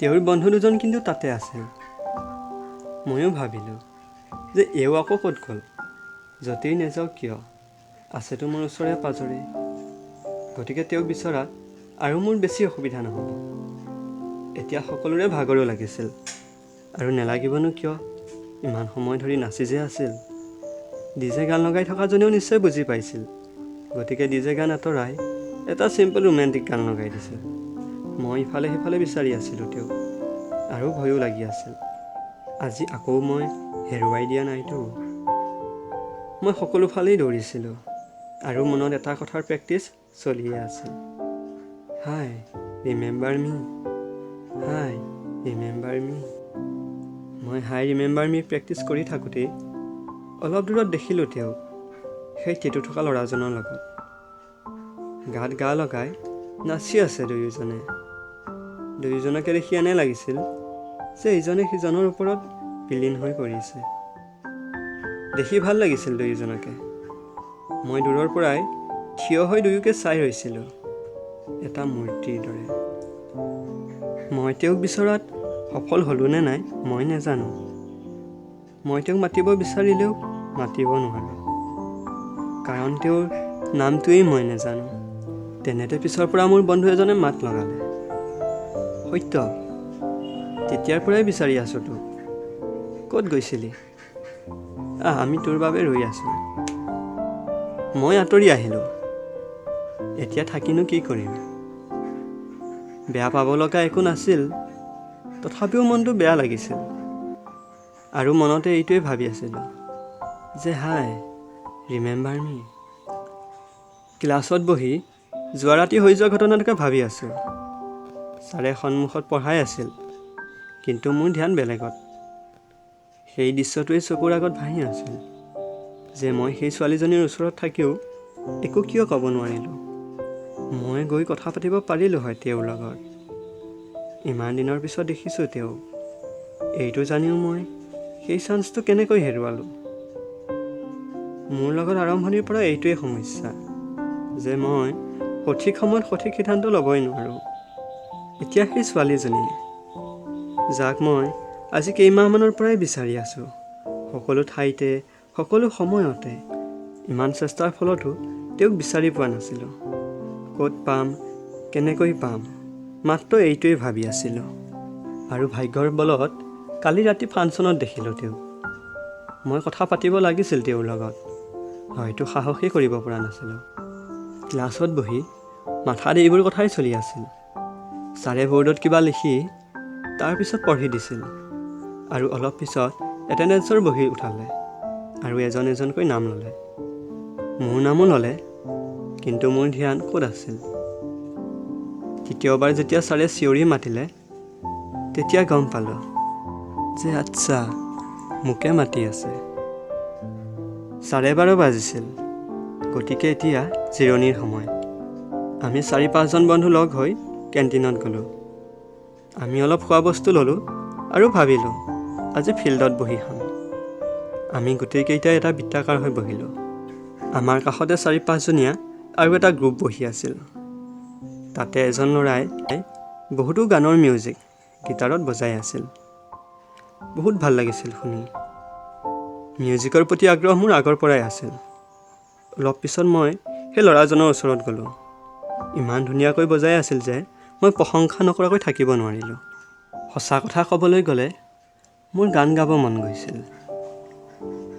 তেওঁৰ বন্ধু দুজন কিন্তু তাতে আছিল। ময়ো ভাবিলোঁ যে এওঁ আকৌ ক'ত গ'ল, য'তেই নেযাওক কিয় আছেতো মোৰ ওচৰে পাজৰে, গতিকে তেওঁক বিচৰাত আৰু মোৰ বেছি অসুবিধা নহ'ব। এতিয়া সকলোৰে ভাগৰো লাগিছিল, আৰু নেলাগিবনো কিয়, ইমান সময় ধৰি নাচি যে আছিল। ডিজে গান লগাই থকাজনেও নিশ্চয় বুজি পাইছিল, গতিকে ডিজে গান আঁতৰাই এটা চিম্পল ৰোমেণ্টিক গান লগাই দিছিল। মই ইফালে সিফালে বিচাৰি আছিলোঁ তেওঁক, আৰু ভয়ো লাগি আছিল, আজি আকৌ মই হেৰুৱাই দিয়া নাইতো। মই সকলো ফালেই দৌৰিছিলোঁ আৰু মনত এটা কথাৰ প্ৰেক্টিচ চলিয়ে আছিল, Hi remember me, hi remember me. মই হাই ৰিমেম্বাৰ মি প্ৰেক্টিচ কৰি থাকোঁতেই অলপ দূৰত দেখিলোঁ তেওঁক, সেই টেটু থকা ল'ৰাজনৰ লগত গাত গা লগাই নাচি আছে দুয়োজনে। দুয়োজনকে দেখি এনে লাগিছিল যে ইজনে সিজনৰ ওপৰত বিলীন হৈ পৰিছে। দেখি ভাল লাগিছিল দুয়োজনকে। মই দূৰৰ পৰাই থিয় হৈ দুয়োকে চাই ৰৈছিলোঁ এটা মূৰ্তিৰ দৰে। মই তেওঁক বিচৰাত সফল হ'লোঁ নে নাই মই নাজানো। মই তেওঁক মাতিব বিচাৰিলেও মাতিব নোৱাৰোঁ, কাৰণ তেওঁৰ নামটোৱেই মই নাজানো। তেনেতে পিছৰ পৰা মোৰ বন্ধু এজনে মাত লগালে, সত্য, তেতিয়াৰ পৰাই বিচাৰি আছোঁ তোক, ক'ত গৈছিলি? আহ, আমি তোৰ বাবে ৰৈ আছোঁ। মই আঁতৰি আহিলোঁ। এতিয়া থাকিনো কি কৰিম? বেয়া পাব লগা একো নাছিল, তথাপিও মনটো বেয়া লাগিছিল। আৰু মনতে এইটোৱে ভাবি আছিলোঁ যে হাই ৰিমেম্বাৰ মি। ক্লাছত বহি যোৱা ৰাতি হৈ যোৱা ঘটনাটোকে ভাবি আছোঁ। ছাৰে সন্মুখত পঢ়াই আছিল, কিন্তু মোৰ ধ্যান বেলেগত। সেই দৃশ্যটোৱে চকুৰ আগত ভাঁহি আছিল যে মই সেই ছোৱালীজনীৰ ওচৰত থাকিও একো কিয় ক'ব নোৱাৰিলোঁ। মই গৈ কথা পাতিব পাৰিলোঁ হয় তেওঁৰ লগত। ইমান দিনৰ পিছত দেখিছোঁ তেওঁক, এইটো জানিও মই সেই চান্সটো কেনেকৈ হেৰুৱালোঁ। মোৰ লগত আৰম্ভণিৰ পৰা এইটোৱেই সমস্যা যে মই সঠিক সময়ত সঠিক সিদ্ধান্ত ল'বই নোৱাৰোঁ। এতিয়া সেই ছোৱালীজনী, যাক মই আজি কেইমাহমানৰ পৰাই বিচাৰি আছোঁ, সকলো ঠাইতে সকলো সময়তে, ইমান চেষ্টাৰ ফলতো তেওঁক বিচাৰি পোৱা নাছিলোঁ। ক'ত পাম, কেনেকৈ পাম, মাত্ৰ এইটোৱেই ভাবি আছিলোঁ। আৰু ভাগ্যৰ বলত কালি ৰাতি ফাংচনত দেখিলোঁ তেওঁক। মই কথা পাতিব লাগিছিল তেওঁৰ লগত, হয়তো সাহসেই কৰিব পৰা নাছিলোঁ। ক্লাছত বহি মাথাত এইবোৰ কথাই চলি আছিল। ছাৰে ব'ৰ্ডত কিবা লিখি তাৰপিছত পঢ়ি দিছিল, আৰু অলপ পিছত এটেণ্ডেঞ্চৰ বহি উঠালে আৰু এজন এজনকৈ নাম ল'লে। মোৰ নামো ল'লে, কিন্তু মোৰ ধ্যান ক'ত আছিল? তৃতীয়বাৰ যেতিয়া ছাৰে চিঞৰি মাতিলে, তেতিয়া গম পালোঁ যে আচ্ছা, মোকে মাতি আছে। 12:30 বাজিছিল, গতিকে এতিয়া জিৰণিৰ সময়। আমি 4-5জন বন্ধু লগ হৈ কেণ্টিনত গ'লোঁ। আমি অলপ খোৱা বস্তু ল'লোঁ আৰু ভাবিলোঁ আজি ফিল্ডত বহি খাম। আমি গোটেইকেইটাই এটা বৃত্তাকাৰ হৈ বহিলোঁ। আমাৰ কাষতে 4-5জনীয়া আৰু এটা গ্ৰুপ বহি আছিল। তাতে এজন ল'ৰাই বহুতো গানৰ মিউজিক গীটাৰত বজাই আছিল। বহুত ভাল লাগিছিল শুনি। মিউজিকৰ প্ৰতি আগ্ৰহ মোৰ আগৰ পৰাই আছিল। অলপ পিছত মই সেই ল'ৰাজনৰ ওচৰত গ'লোঁ। ইমান ধুনীয়াকৈ বজাই আছিল যে মই প্ৰশংসা নকৰাকৈ থাকিব নোৱাৰিলোঁ। সঁচা কথা ক'বলৈ গ'লে মোৰ গান গাব মন গৈছিল।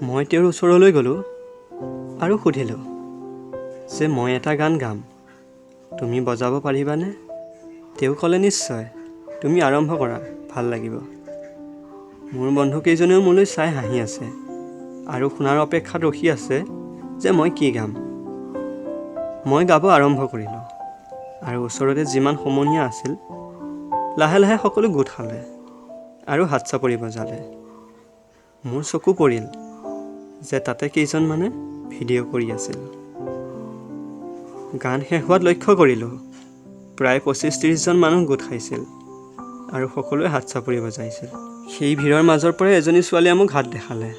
মই তেওঁৰ ওচৰলৈ গ'লোঁ আৰু সুধিলোঁ যে মই এটা গান গাম, তুমি বজাব পাৰিবানে? তেওঁ ক'লে নিশ্চয়, তুমি আৰম্ভ কৰা, ভাল লাগিব। মোৰ বন্ধুকেইজনেও মোলৈ চাই হাঁহি আছে আৰু শুনাৰ অপেক্ষাত ৰখি আছে যে মই কি গাম। মই গাব আৰম্ভ কৰিলোঁ আৰু ওচৰতে যিমান সমনীয়া আছিল লাহে লাহে সকলো গোট খালে আৰু হাত চাপৰি বজালে। মোৰ চকু পৰিল যে তাতে কেইজনমানে ভিডিঅ' কৰি আছিল। গান শেষ হোৱাত লক্ষ্য কৰিলোঁ প্ৰায় 25-30জন মানুহ গোট খাইছিল আৰু সকলোৱে হাত চাপৰি বজাইছিল। সেই ভিৰৰ মাজৰ পৰাই এজনী ছোৱালীয়ে মোক হাত দেখালে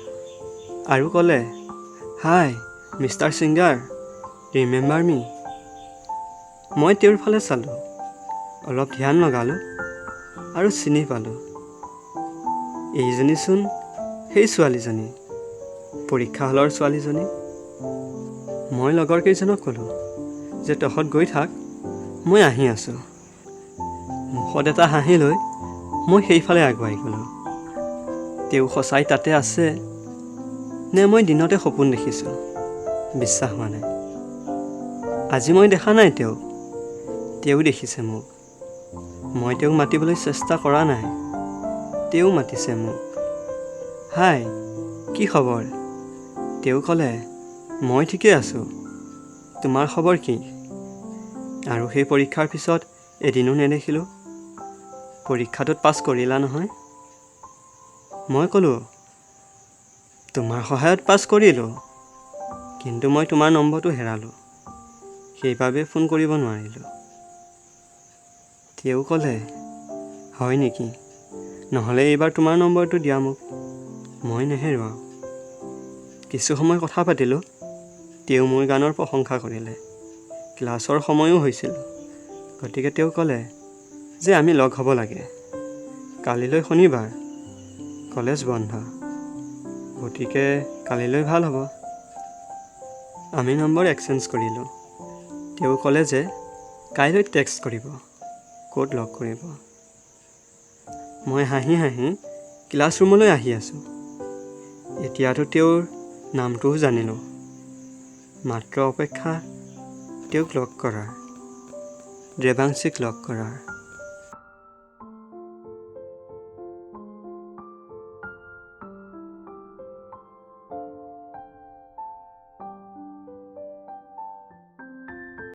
আৰু ক'লে, Hi mister singer, remember me? মই তেওঁৰ ফালে চালোঁ, অলপ ধ্যান লগালোঁ আৰু চিনি পালোঁ, এইজনীচোন সেই ছোৱালীজনী, পৰীক্ষা হলৰ ছোৱালীজনী। মই লগৰ কেইজনক ক'লোঁ যে তহঁত গৈ থাক, মই আহি আছোঁ। মুখত এটা হাঁহি লৈ মই সেইফালে আগুৱাই গ'লোঁ। তেওঁ সঁচাই তাতে আছে নে মই দিনতে সপোন দেখিছোঁ, বিশ্বাস হোৱা নাই। আজি মই দেখা নাই তেওঁক, তেওঁ দেখিছে মোক। মই তেওঁক মাতিবলৈ চেষ্টা কৰা নাই, তেওঁ মাতিছে মোক। হাই, কি খবৰ? তেওঁ ক'লে, মই ঠিকেই আছোঁ, তোমাৰ খবৰ কি? আৰু সেই পৰীক্ষাৰ পিছত এদিনো নেদেখিলোঁ। পৰীক্ষাটোত পাছ কৰিলা নহয়? মই ক'লোঁ, তোমাৰ সহায়ত পাছ কৰিলোঁ, কিন্তু মই তোমাৰ নম্বৰটো হেৰালোঁ, সেইবাবে ফোন কৰিব নোৱাৰিলোঁ। তেওঁ ক'লে, হয় নেকি? নহ'লে এইবাৰ তোমাৰ নম্বৰটো দিয়া মোক, মই নেহেৰুৱাওঁ। কিছু সময় কথা পাতিলোঁ। তেওঁ মোৰ গানৰ প্ৰশংসা কৰিলে। ক্লাছৰ সময়ো হৈছিল, গতিকে তেওঁ ক'লে যে আমি লগ হ'ব লাগে। কালিলৈ শনিবাৰ, কলেজ বন্ধ, গতিকে কালিলৈ ভাল হ'ব। আমি নম্বৰ এক্সচেঞ্জ কৰিলোঁ। তেওঁ ক'লে যে কাইলৈ টেক্সট কৰিব, ক'ত লগ কৰিব। মই হাঁহি হাঁহি ক্লাছৰুমলৈ আহি আছোঁ। এতিয়াতো তেওঁৰ নামটোও জানিলোঁ, মাত্ৰ অপেক্ষা তেওঁক লগ কৰাৰ, দেৱাংশীক লগ কৰাৰ।